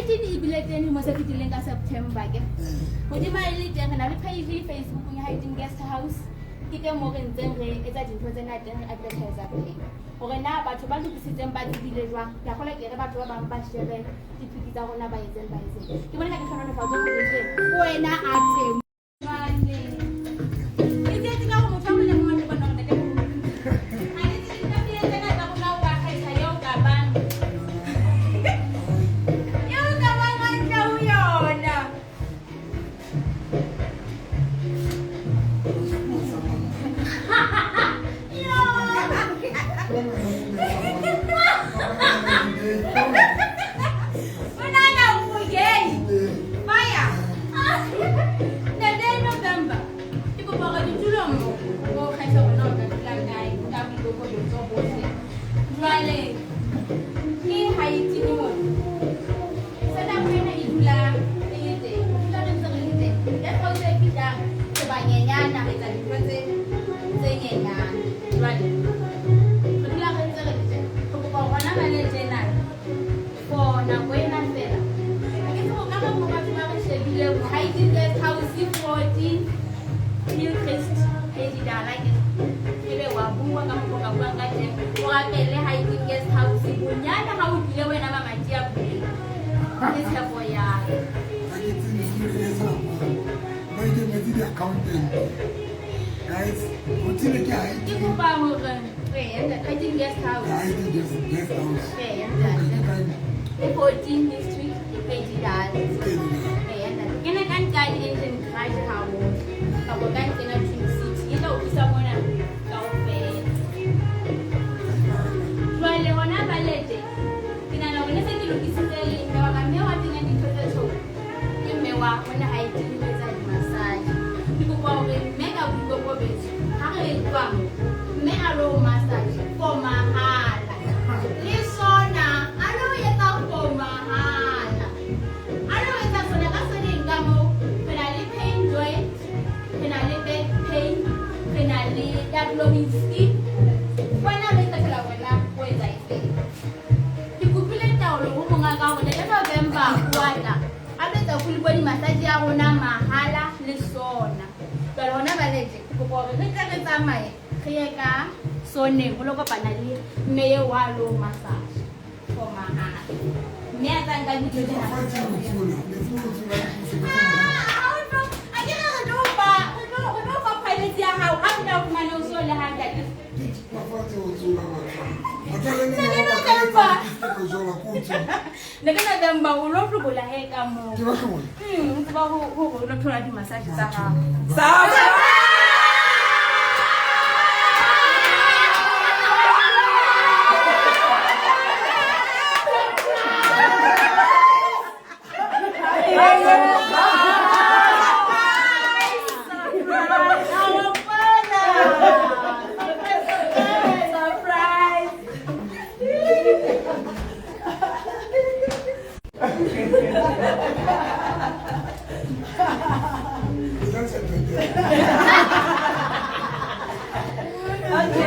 Hygiene e bile teng lemo se fetileng ka September ke. Hodima e le teng re na le page Facebookong ya Hygiene Guest House. Ke teng moo re ntseng re etsa dintho tse ngata re advertise teng. Hore na batho ba lokisitseng ba tsebile jwang. Ke a kgolwa ke re batho ba bang ba shebe dipiki tsa rona ba etseng ba etseng. Ke bona ka ke hlohonolofatso hore tje wena a teng. Jwale ke tsietsi ka hore motho a mong le mong a tlo bona hore ntate ha ke tsebe ditapole tsena tsa rona o ka kgetha eo ka bang eo ka bang hantle ho yona. O nahana o gay? Fire. Ntate November, ke kopa hore ditulong mo o kgethe hore na o tla dula kae ka boikokobetso bohle. Jwale ke Haiti mona. Setup ena e dula e le teng. Ho dula re ntse re le teng. Ya kgwedi e fihlang re ba nyenyana re etsa dintho tse tse nyenyane. Jwale re dula re ntse re le teng. Re kopa hore hona jwale tjena for nako ena fela. Ha ke tsebe o ka re ho batho ba re shebileng Hygiene Guest House 14 Hillcrest Pedidala ke ebe wa bua ka mokgwa o ka buang ka teng o rapelle Hygiene Guest House bonyane ha o tlile wena mamati a buleng ke tshepo ya ka. Ha ke tsebe se re etsa ba ikemetse di-accountant guys o tsebe ke Ke kopa hore ee ntate Hygiene Guest House Hygiene guest house ee ntate ke kae ke 14 Hill Street Pedidala. Ee ntate ke ne ka nka di-engine garage haholo kapa ka nqena Twin City e tla o tlisa mona kaofela. Jwale hona balete ke nahana hore ne se ke lokisitse le mme wa ka mme wa teng dintho tse tshweu ke mme wa mona ha e teng o etsa di-massage. Ke kopa hore mme ka boikokobetso ha re tloha mo mme a lo massage for mahala le sona a lo etsa for mahala a lo etsa sona ka soneng ka moo re na le pain joint re na le back pain re na le ya glowing skin wena lo ikgethela wena o etsa efeng ke kopile taolo ho monga ka hore ntate November wa tla a tlo etsa full body massage ya rona mahala le sona jwale hona balete ke kopa hore re tle re tsamaye re ye ka soneng ho lo kopana le mme eo wa lo massage for mahala mme a tla nka video tsena Fatshe ho tsola, le tsebe ho tsola a ke re re tlo fa re tlo fa privacy ya hao ha pula o fumane o so le hantle Ke fatshe ho tsola batho. Batho le nna ba ka etsa ke jola ko tsola. Ntate November o lo hlobola he ka moo Ke ba hlobola. O tseba hore o lo thola di-massage tsa hao. Surprise! Ke tla tjhelete. Okay.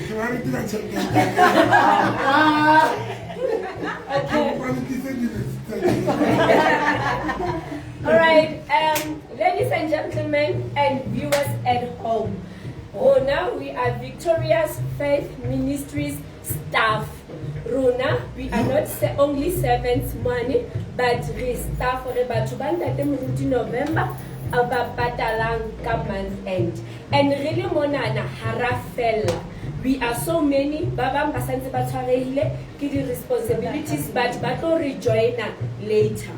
Ke ba rekile tjhelete. Okay. Ba lokise dilo tsa All right, ladies and gentlemen and viewers at home, Rona, we are Victorious Faith Ministries staff. Rona, we are not only servants money, but re staff re batho ba ntate Moruti November a ba patalang ka month end. And re le monana ha ra fella. We are so many, ba bang ba santse ba tshwarehile ke di-responsibilities, but ba tlo re joina later.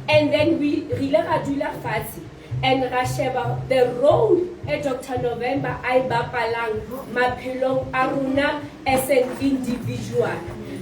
And then we re ile ra dula fatshe and ra sheba the role e Dr. November a e bapalang maphelong a rona as an individual.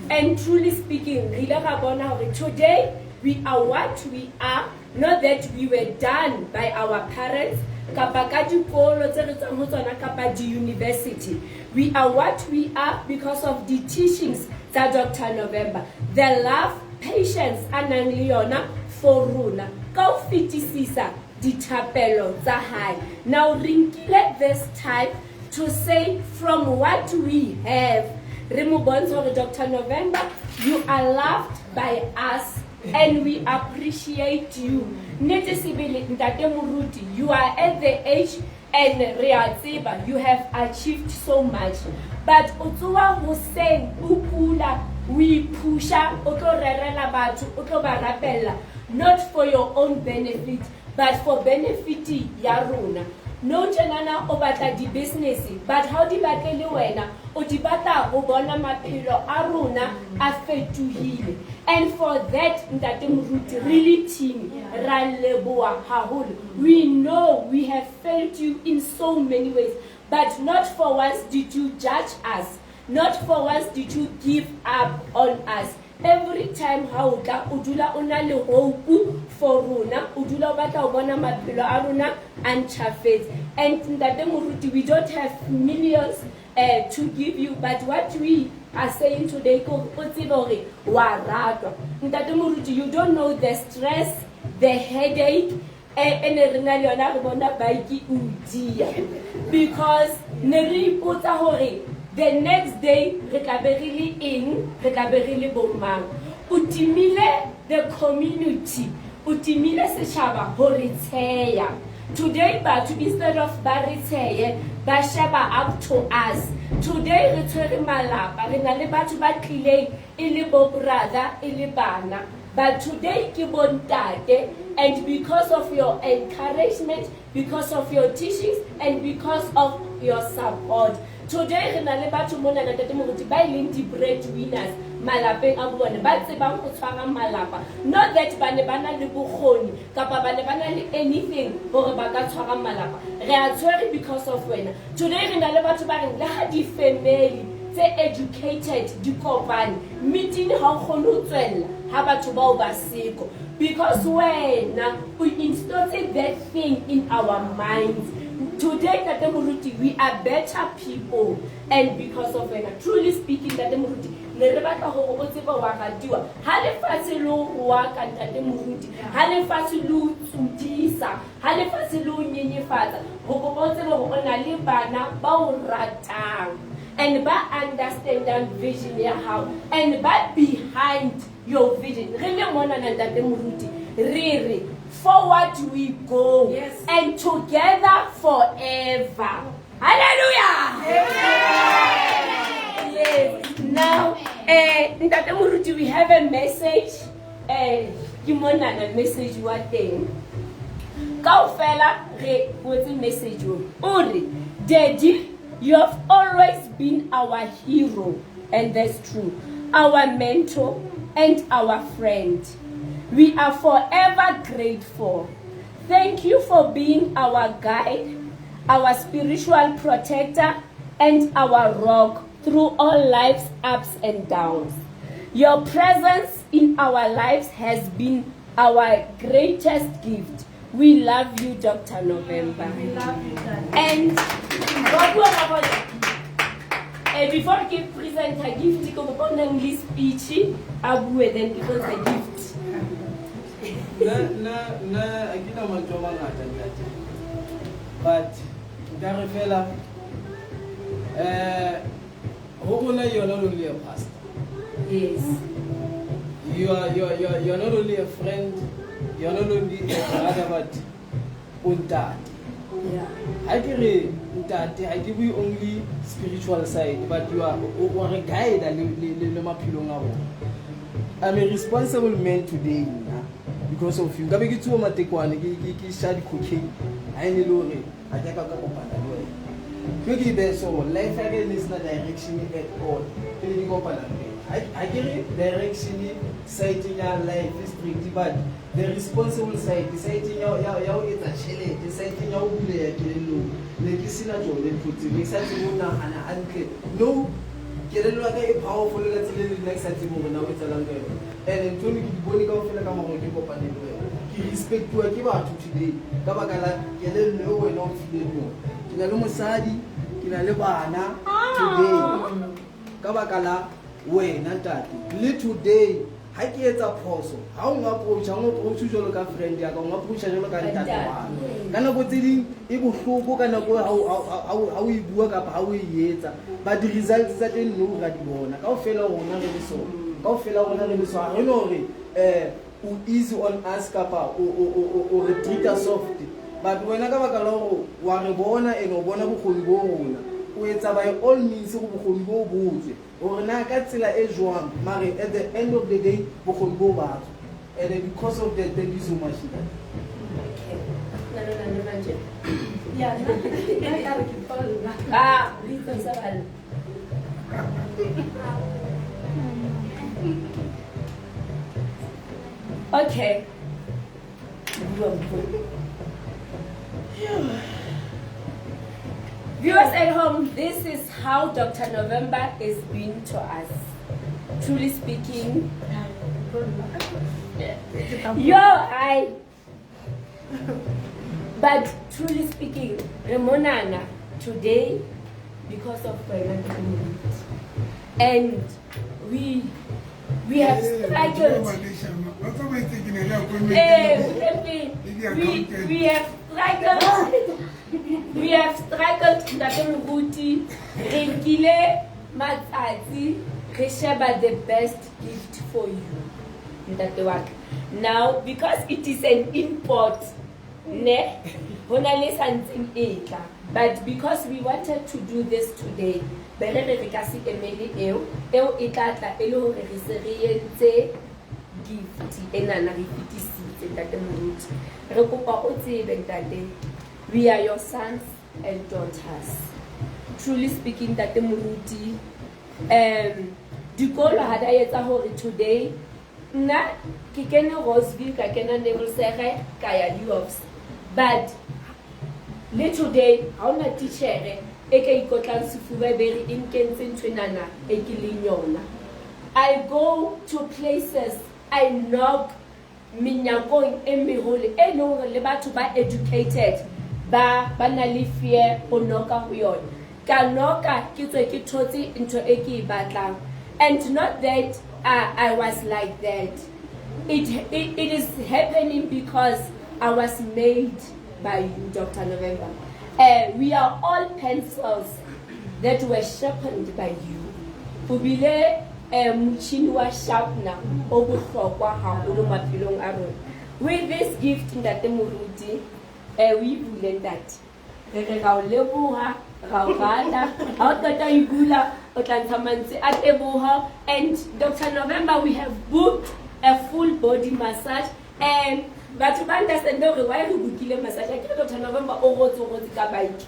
And truly speaking, re ile ra bona hore today we are what we are, not that we were done by our parents, kapa ka dikolo tse re tswang ho tsona kapa di-university. We are what we are because of the teachings tsa Dr. November. The love, patience a nang le yona for rona. Ka ho fetisisa Dithapelo tsa hae. Now re nkile this time to say from what we have, re mo bontshe hore Dr. November, you are loved by us and we appreciate you. Nnete sebele Ntate Moruti, you are at the age and re a tseba you have achieved so much, but o tsoha hoseng o kula, o iphusha, o tlo rerela batho, o tlo ba rapella, not for your own benefit but for benefit ya rona. No tjenana o batla di-business, but ha o di batle le wena, o di batla ho bona maphelo a rona a fetohile. And for that, Ntate Moruti, really team, ra leboha haholo. We know we have failed you in so many ways, but not for once did you judge us. Not for once did you give up on us. Every time ha o tla, o dula o na le hope for rona, o dula o batla ho bona maphelo a rona a ntjhafetse. And Ntate Moruti, we don't have millions to give you, but what we are saying today ke hore o tsebe hore wa ratwa. Ntate Moruti, you don't know the stress, the headache e ne re na le yona re bona bike e o dia, because ne re ipotsa hore the next day re tla be re le eng, re tla be re le bo mang. O timile the community, o timile setjhaba hore tsheya. Today batho instead of ba re tsheye, ba sheba up to us. Today re tshwere malapa, re na le batho ba tlileng e le bo brother, e le bana, but today ke bontate. And because of your encouragement, because of your teachings, and because of your support, today re na le batho mona, Ntate Moruti, ba e leng di-breadwinners malapeng a bone, ba tsebang go tshwara malapa. Not that ba ne ba na le bokgoni kapa ba ne ba na le anything hore ba ka tshwara malapa, re a tshwere because of wena. Today re na le batho ba reng le ha di-family tse educated di kopane meeting, ha o kgone ho tswella ha batho bao ba seko, because wena o installed that thing in our minds. Today, Ntate Moruti, we are better people, and because of wena. Truly speaking, Ntate Moruti, ne re batla hore o tsebe wa ratiwa. Ha lefatshe le o wa ka, Ntate Moruti, ha lefatshe le o tsudisa, ha lefatshe le o nyenyefatsa, ho kopa o tsebe hore o na le bana ba o ratang and ba understandang vision ya hao and ba behind your vision. Re le mona na, Ntate Moruti, re re forward we go. Yes. And together forever. Hallelujah. Yes. Now, Ntate Moruti, we have a message. Ke monana message wa teng. Kaofela re kwetse message o. O re, "Daddy, you have always been our hero," and that's true. "Our mentor and our friend. We are forever grateful. Thank you for being our guide, our spiritual protector, and our rock through all life's ups and downs. Your presence in our lives has been our greatest gift. We love you, Dr. November." We love you, Daddy. And wa bua ka bona. Before ke present her gift, ke kopa o nang le speech a bue, then ke tlo ntsha gift. Nna ha ke na mantswe a mangata, ntate, but nka re fela ho rona, you are not only a pastor, you are not only a friend, you are not only a brother, but o ntate. Ha ke re ntate, ha ke bue only spiritual side, but you are o re guide le maphelong a rona. I'm a responsible man today nna because of you. Nkabe ke tsuwa matekwane, ke sha di-cocaine, ha e ne le hore ha ke a ka ka kopana le wena. Ke be so life ya ka e ne sena direction at all pele ke kopana le wena. Ha ke re direction side ya life strict, but the responsible side, side ya ho etsa tjhelete, side ya ho buleha kelellong, ne ke sena tsone ntho tseo. Ne ke sa tsebe ho nahana hantle. No kelello ya ka e powerful ka tsela e le nna ke sa tsebe hore na ho etsahalang ka yona. And ntho eno ke di bone kaofela ka mora hore ke kopane le wena. Ke respectuwa ke batho today ka baka la kelello eo wena o mfileng yona. Ke na le mosadi, ke na le bana today ka baka la wena, ntate. Le today Ha ke etsa phoso, ha o approach, ha o approach jwalo ka friend ya ka, o approach jwalo ka ntate wa ka. Ka nako tse ding e bohloko ka nako ha o e bua kapa ha o e etsa, but di results tsa teng no ra di bona. Kaofela rona re le so. Kaofela rona re le so. Ha re no re o easy on us kapa o re treat us soft. But wena ka baka la hore wa re bona ene o bona bokgoni bo rona, o etsa by all means go bokgoni bo botswe. Hore na ka tsela e jwang, mare at the end of the day bokgoni bo batswe. And because of that, thank you so much. Okay. No, manje. Yeah, nna ka re ke tlo lla. Ah, o itse o sa balla. Okay. Bua mpho. Viewers at home, this is how Dr. November is being to us. Truly speaking, yo, I. But truly speaking, Remonana today, because of wena and we have struggled. We have struggled. We have struggled. Ntate Moruti, re nkile matsatsi, re sheba the best gift for you, ntate wa ka. Now, because it is an import, ne, hona le sa ntseng e tla. But because we wanted to do this today, be re re re ka se emele eo, eo e tla tla e le hore re se re entse gift enana re fetisitse ntate Moruti. Re kopa o tsebe ntate, we are your sons and daughters. Truly speaking, ntate Moruti, dikolo ha da etsa hore today nna ke kene Roseville, ka kena Nevelsere, ka ya UofS. But le today ha ona titjhere e ka ikotlang sefuba e be re e nkentse nthwenana e ke leng yona. I go to places, I knock menyakong e meholo e leng hore le batho ba educated ba na le fear ho noka ho yona. Ka noka ke tswe ke thotse ntho e ke e batlang. And not that I was like that. It is happening because I was made by you, Dr. November. We are all pencils that were sharpened by you. O bile motjhini wa sharpener o bohlokwa haholo maphelong a rona. With this gift, Ntate Moruti, o e bule ntate. Re re ra o leboha, ra o rata. Ha o qeta ho e bula, o tla ntsha mantswe a teboho. And Dr. November, we have booked a full body massage. And batho ba understand hore why re bookile massage. Akere Dr. November o rotse ka bike.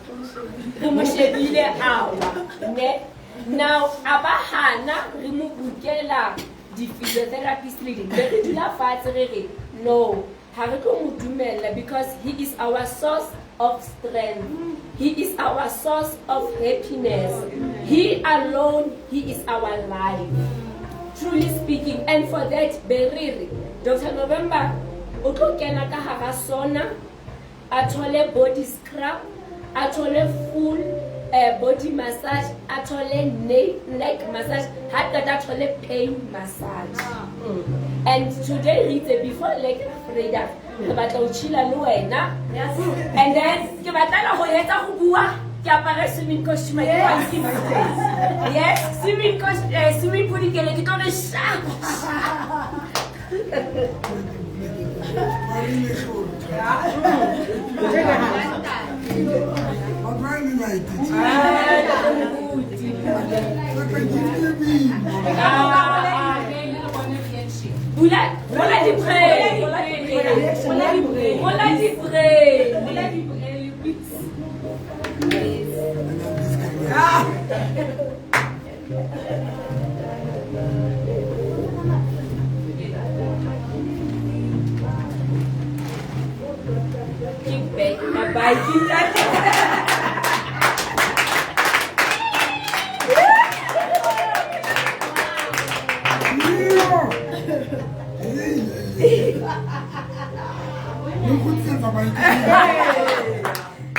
Re mo shebile awa, ne? Now, a ba hana re mo bookela di-physiotherapist le ding. Be re dula fatshe re re, no, ha re tlo mo dumella because he is our source of strength. He is our source of happiness. He alone, he is our life. Truly speaking, and for that, be re re, Dr. November, o tlo kena ka hara sona, a thole body scrub, a thole full body massage, a thole neck massage, ha qeta a thole pain massage. And today re itse before leg Friday, re batla ho chilla le wena. And then ke batla ho etsa ho bua, ke apare swimming costume, ke wa nke. Yes, swimming costume, swimming pool ke le ke tlo re sha.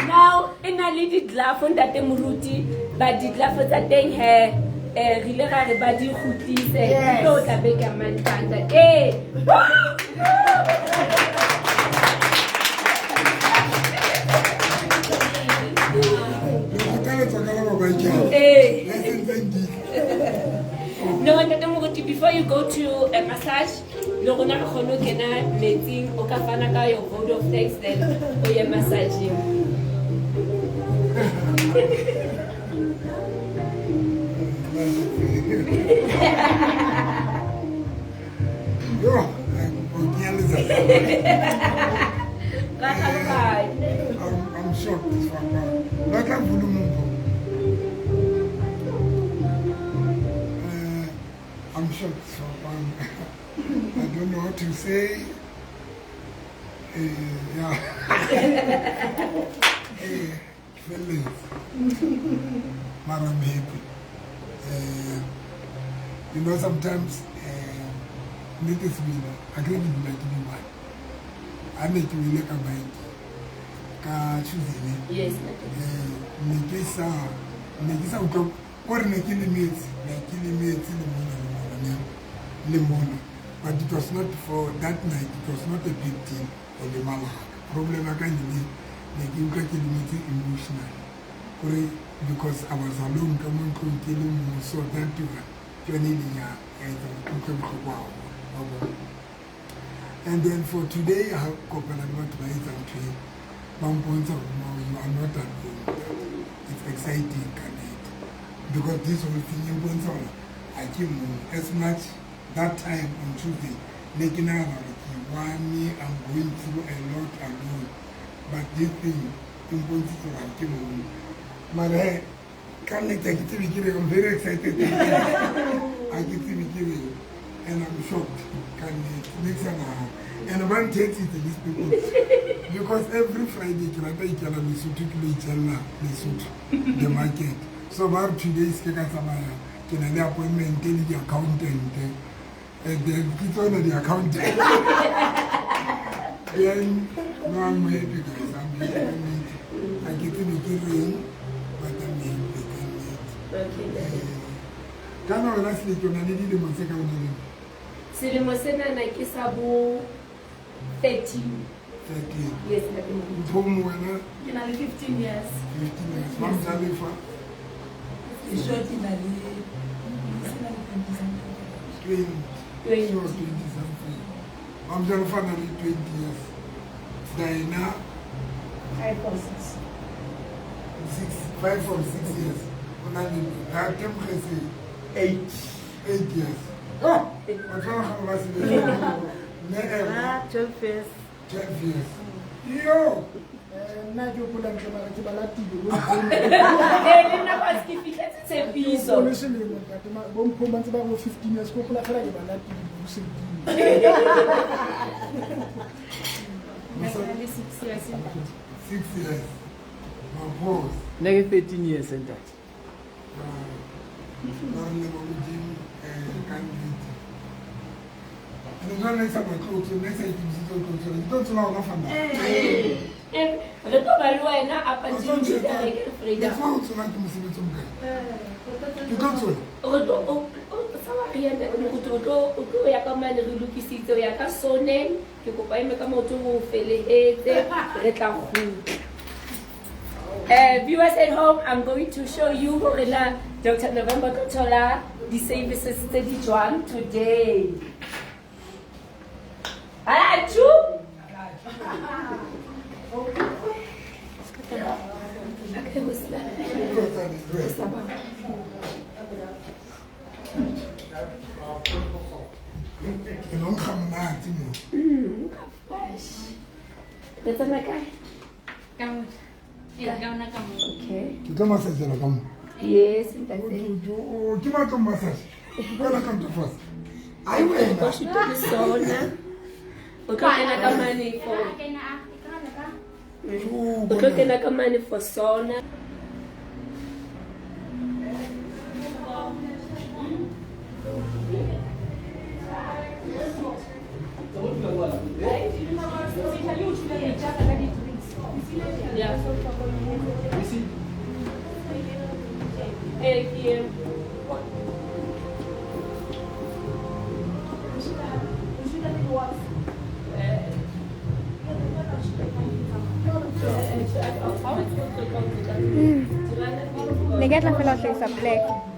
Now, in a lady glove on that Muruti, but the glove for that thing hair, Re ile ra re ba di kgutlise. Di tlo tla beke ya Mantaha ntate. Ee. Le kgothaletswa ka la babaikela. Ee. Le sentseng di. No, Ntate Moruti, before you go to a massage, le rona re kgone ho kena metsing, o ka fana ka your vote of thanks, then o ye massaging. Yo, o kenya letsatsi. Ka tlhaloganyo. I'm shocked, Papa. Batla volume mpho. I'm shocked, Papa. I don't know what to say. Yeah. Feletse. Mara I'm happy. You know, sometimes nnete sebele a ke re ke dula ke le one. Ha ne ke wele ka bike ka Tuesday, Yes, ntate. Ne ke sa ne ke sa utlwa kore ne ke lemetse, ne ke lemetse le mona le mona le mona, but it was not for that night, it was not a big deal ho lemala ha ka. Problem ya ka ne le ne ke utlwa ke lemetse emotionally kore because I was alone ka mo ntlong ke le mong, so that one ke yone e ileng ya etsa hore ke utlwe bohloko haholo, wa bona. And then for today ha kopana le batho ba etsang ntho e ba mpontsha hore no, you are not alone. It's exciting ka nnete because this whole thing e mpontsha hore ha ke mong. As much that time on Tuesday ne ke nahana hore ke one, I'm going through a lot alone, but this thing e mpontshitse hore ha ke mong. Mara he ka nnete ha ke tsebe ke reng, I'm very excited, ha ke tsebe ke reng, and I'm shocked ka nnete ne ke sa nahana. And ba nthetsitse these people because every Friday ke rata ikela Lesotho, ke lo itjella Lesotho the market. So ba re today se ke ka tsamaya, ke na le appointment le di-accountant, and then ke tsona di-accountant. Then no, I'm happy guys, I'm happy. Ha ke tsebe ke reng, but I'm happy ka nnete. Okay, ntate. Kana wena Seleke o na le dilemo tse ka o na le Selemo senana ke sa bo 13. 13. Yes, ntate Moruti. Mphomo wena? Ke na le 15 years. 15 years. Mamjalefa? Ke sure ke na le se na le 20 something. 20. 20. Sure, 20 something. Mamjalefa na le 20 years. Diana? 5 or 6. 6, 5 or 6 years. O na le Ntate Mokgese? 8. 8 years. Oh, batho ba kgale ba sebetsa. Mme Eva? 12 years. 12 years. Yo! Nna ke hopola ntle mara ke ba latile bo Ee, le nna cause ke fihletse tshepiso. le selemo ntate bo mphong ba ntse ba re bo 15 years, ke hopola fela ke ba latile bo 17. Nna ke na le 6 years ntate. 6 years. Maphosa. Nna ke 13 years ntate. Ba re leboha Modimo ka nnete. And jwale ne ke sa batle ho tsola, ne ke sa ikemisetse ho tlo tsola. Ke tlo tsola hona fa na. Re tlo ba le wena up until Tuesday, re Ke Frida. tseba ho tsola ke mosebetsi o mokae. Ke tlo tsola. Re tlo o sa wa re yana moruti, o tlo ya ka mane re lokisitse o ya ka soneng, ke kopa eme ka maoto o felehetse, re tla kgutla. Viewers at home, I'm going to show you hore na Dr. November tlo thola di-services tse di jwang today. Achu? Okay, go sla. Tlo tsa di- Ke lo nkga monate mo. Fresh. Re tsamaya kae? Ka mona. Ee, ka ona ka mona. Okay. Ke tlo massagela ka mo. Yes, ntate. Ke batlo massage. Wena ka ntho. Ai wena. O shito le sona. O tlo kena ka mane for A kena a, e ka ka. o tlo kena ka mane for sauna. Yeah. You see? Eh, ke Ne ke tla fela ho hlahisa plek.